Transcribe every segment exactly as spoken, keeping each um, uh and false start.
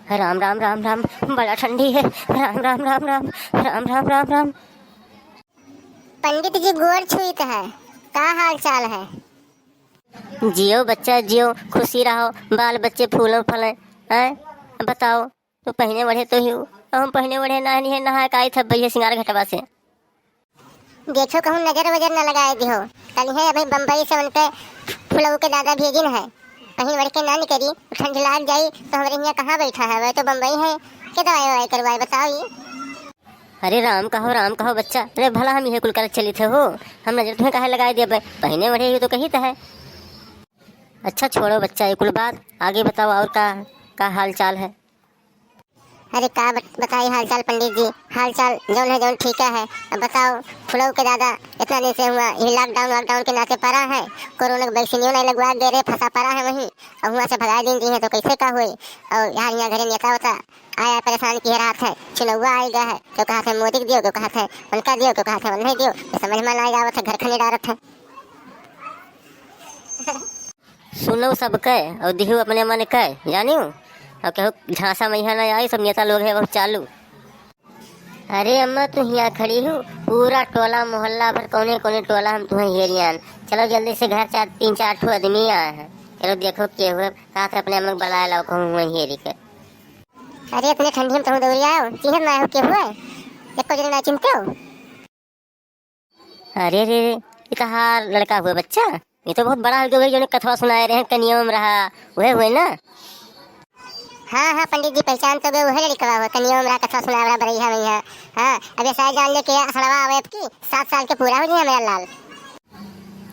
राम राम राम राम, बड़ा ठंडी है। राम राम राम राम, राम राम राम राम। पंडित जी गोड़ छुइत है, का हाल चाल है? जियो बच्चा जियो, खुशी रहो, बाल बच्चे फूलो फले। हैं, बताओ, तो पहिने ओढ़े तो ही हो, हम पहिने ओढ़े ना नहीं है, नहाए का आई था भैया सिंगार घटवा से। देखो कहूँ नजर वजर न लगाए दिहो। कलिहे अभी बम्बई से उनके फुलऊ के दादा भेजिन है। कहीं ओढ़ के ना निकरी, ठंड लाग जाई तो हमरे हियाँ कहाँ बैठा है, वह तो बम्बई है। के दवाई ववाई करवाए बताओ ये। अरे राम कहो, राम कहो बच्चा, अरे भला हम यह कुल करत चलित है हो, हम नजर तुम्हें काहे लगाए देबे, पहिने ओढ़े ही तो कहित है। अच्छा छोड़ो बच्चा ये कुल बात, आगे बताओ और का, का हाल चाल है? अरे का बत-, बताई हाल चाल पंडित जी, हाल चाल जौन है जौन ठीक है। अब बताओ फुलऊ के दादा, इतना दिन से हुआ ये लॉकडाउन वॉकडाउन के नाते परा है, कोरोना के वैक्सीनियो नहीं लगवा दे रहे, फंसा परा है वहीं, और हुआ से भगाए दिन जी है तो कैसे का होई? और यार यहाँ घरे नेता होता आया परेशान किए रहत है, चुनौवा आइगा है, क्यों कहत है मोदी के दियो, क्यों कहत है उनका दियो, क्यों कहत है उन्हें दियो, ये समझ में ना आवत है, घर खने डारत है। सुनो सबके और दिहू अपने मन के, जानियो, और केहू झांसा में यहाँ ना आई, सब नेता लोग है बहुत चालू। अरे अम्मा, तू हियाँ खड़ी हो, पूरा टोला मोहल्ला भर कौने कौने टोला हम तुम्हें हेरियान। चलो जल्दी से घर, चार, तीन चार ठो आदमी आए हैं, चलो देखो के हुए, साथ अपने अम्मा के बुलाए लाओ, कहूँ हुए हेरी के। अरे इतने ठंडी में तुम दौड़ी आयो, चिन्हत ना हो के हुए, एको जने ना चिन्हते हो। अरे रे रे, ये कहाँ लड़का हुआ बच्चा? ये तो बहुत बड़ा हो गया, जो कथवा सुनाए रहे, कनिया में रहा, वह हुए ना? हाँ हाँ पंडित जी, पहचान तो गए, वह लड़का हुआ, कनिया में रहा, कथवा सुनाए रहा, बरैया में यहाँ। हाँ, अब ये शायद जान ले के असड़वा आवे आपकी, सात साल के पूरा हो गया मेरा लाल।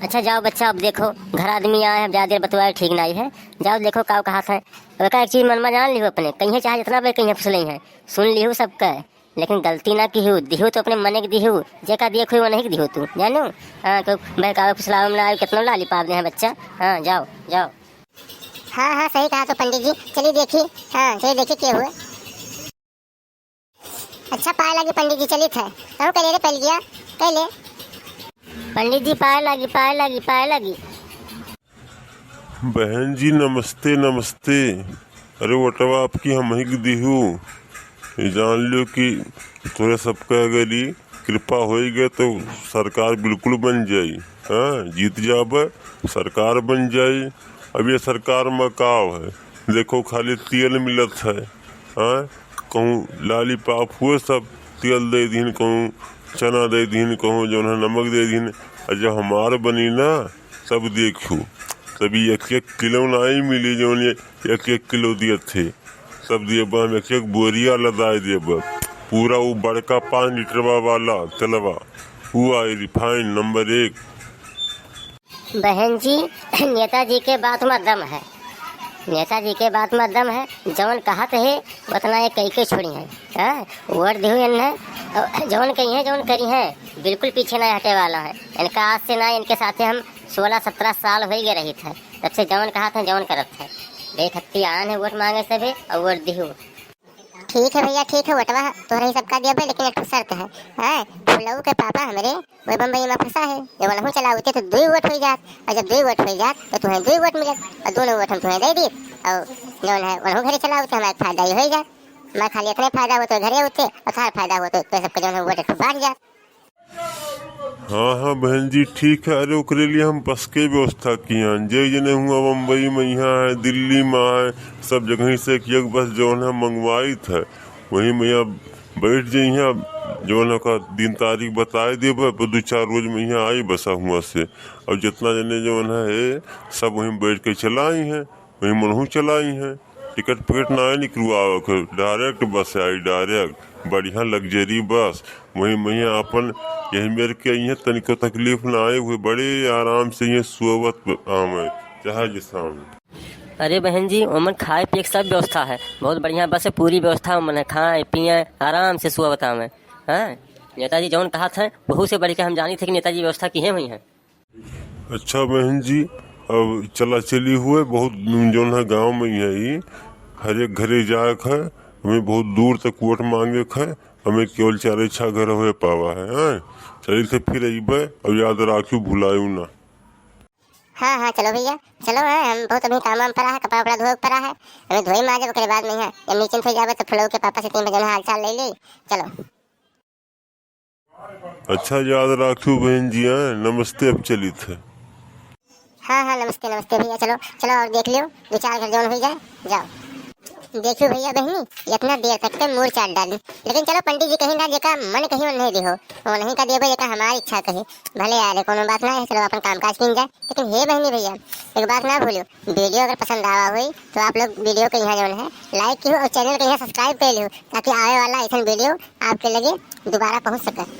अच्छा जाओ बच्चा, अब देखो घर आदमी आए हैं, अब ज़्यादा देर बतवाए ठीक नहीं है। जाओ देखो का कहत है। अब का एक चीज़ मन में जान लिहो अपने, कहीं चाहे जितना बे कहीं फुसले हैं, सुन लिहो सबका, लेकिन गलती ना किहू, दिहू तो अपने मने के दिहू, जेका दिए कोई वो नहीं दिहू तू, जानो? हाँ, तो बहकावे फुसलावे में ना आयो, कितना लाली पाप दे हैं बच्चा। हाँ, जाओ, जाओ। हाँ, हाँ, सही कहा तो पंडित जी, चलिए देखी, हाँ, चलिए देखी के हुए। अच्छा, पाए लागी पंडित जी, चलित है। कहूँ करे रे पहल गया, कह ले। पंडित जी, पाए लागी, पाए लागी, पाए लागी। बहन जी, नमस्ते, नमस्ते। अरे, वोटवा आपकी हम ही के दिहू। ये जान लियो कि तोरे सबका अगर ये कृपा होई गए तो सरकार बिल्कुल बन जाई। हाँ, जीत जाबे, सरकार बन जाई। अब ये सरकार में का है, देखो खाली तेल मिलत है। हाँ, कहूँ लाली पाप हुए सब तेल दे दीन, कहूँ चना दे दीन, कहूँ जौन है नमक दे दीन। और जब हमार बनी ना, तब देखू, तब ये एक एक किलो नाई मिली, जौन ये एक एक किलो दिए थे, तब दिए बा हम एक एक बोरिया लदाए दिए बा। पूरा वो बड़का पाँच लीटरवा वाला तेलवा, वो आई रिफाइन नंबर एक। बहन जी, नेताजी के बात में दम है, नेताजी के बात में दम है, जौन कहत है उतना ये कई के छोड़ी हैं। हाँ, वोट दिहु इन्हें, और जौन कही हैं, जौन करी हैं, बिल्कुल पीछे नहीं हटे वाला है। इनका आज से ना, इनके साथे हम सोलह सत्रह साल हो गए रही थे, तब से जौन कहत हैं, जौन करत हैं। बेखत्ती आन है वोट मांगे सभी और वोट दिहु। ठीक है भैया, ठीक है, वोटवा तोहरे ही सबका दिया भाई, लेकिन एक ठो शर्त है। हाँ, फुलऊ के पापा हमरे वही बम्बई में फंसा है, जब वनहू चला होते तो दुई वोट हो जात, और जब दुई वोट हो जात तो तुम्हें दुई वोट मिलत, और दोनों वोट हम तुम्हें दे दीत, और जौन है वनहू घरे चला होते हमारा फायदा ही हो जात। मैं खाली इतने फायदा होते घरे होते, और सारा फायदा होते तो सबके जौन है वोट एक ठो बांट जात। हाँ, हाँ, बहन जी, ठीक है। अरे, ओकरे लिए हम बस के व्यवस्था किए हैं। जे जने हुआ बम्बई में यहाँ है, दिल्ली में है, सब जगह से एक, एक बस जौन है मंगवाई था, वही में यहाँ बैठ जइहाँ, जौन है का दिन तारीख बताए देबे, पर दो चार रोज में यहाँ आई बस हुआ से। और जितना जने जौन है, सब वहीं बैठ के चलाई हैं। वहीं मनहू चलाई हैं। टिकट पिकट ना निकलवावे के, direct बस आई, direct बढ़िया luxury बस। वहीं, वहीं आपन यही मेर के आई हैं, तनिको तकलीफ ना आए हुए, बड़े आराम से ये सोवत आवे, चाहे जिस आवे। अरे बहन जी, ओमन खाए पिए के सब व्यवस्था है, बहुत बढ़िया बस है, पूरी व्यवस्था ओमन है, खाए पिए आराम से सोवत आवे। हाँ, नेताजी जौन कहत हैं, वहू से बढ़ के हम जानी थे कि नेताजी व्यवस्था किहे हुई हैं। अच्छा बहन जी, अब चला चली हुए बहुत जौन है गाँव में ही है, ई हर एक घरे जाए के है, हमें बहुत दूर तक वोट मांगे के है, हमें केवल चारे छह घर होए पावा है, हैं? चली थे फिर अइबे, अब याद राखियो भुलायू ना। हाँ हाँ, चलो भइया, चलो, हाँ, हम बहुत अभी काम वाम परा है, कपड़ा उपड़ा धोए परा है, अभी धोई माजे, ओकरे बाद में है, जब नीचे से जाबे तो फुलऊ के पापा से तीन बजे हाल चाल ले ले। चलो। अच्छा याद राखियो बहन जी, हैं? नमस्ते, अब चलित है। हाँ हाँ, नमस्ते नमस्ते भइया, चलो चलो, और देख लियो, दो चार घर जौन हुई जाए, जाओ। देखियो भइया बहनी, इतना देर तक के मूड़ चाट डाली, लेकिन चलो पंडित जी कहीं ना, जेका मन कहीं उन्हें दिहो, वो नहीं का देबे जेका हमारी इच्छा कही। भले यार, कोनो बात ना है, चलो अपन काम काज कीन जाए। लेकिन हे बहनी भइया, एक बात ना भूलियो, वीडियो अगर पसंद आवा हुई तो आप लोग वीडियो के यहाँ जौन है लाइक किहो और चैनल के यहाँ सब्सक्राइब कर लिहो, ताकि आवे वाला ऐसा वीडियो आपके लगे दोबारा पहुँच सके।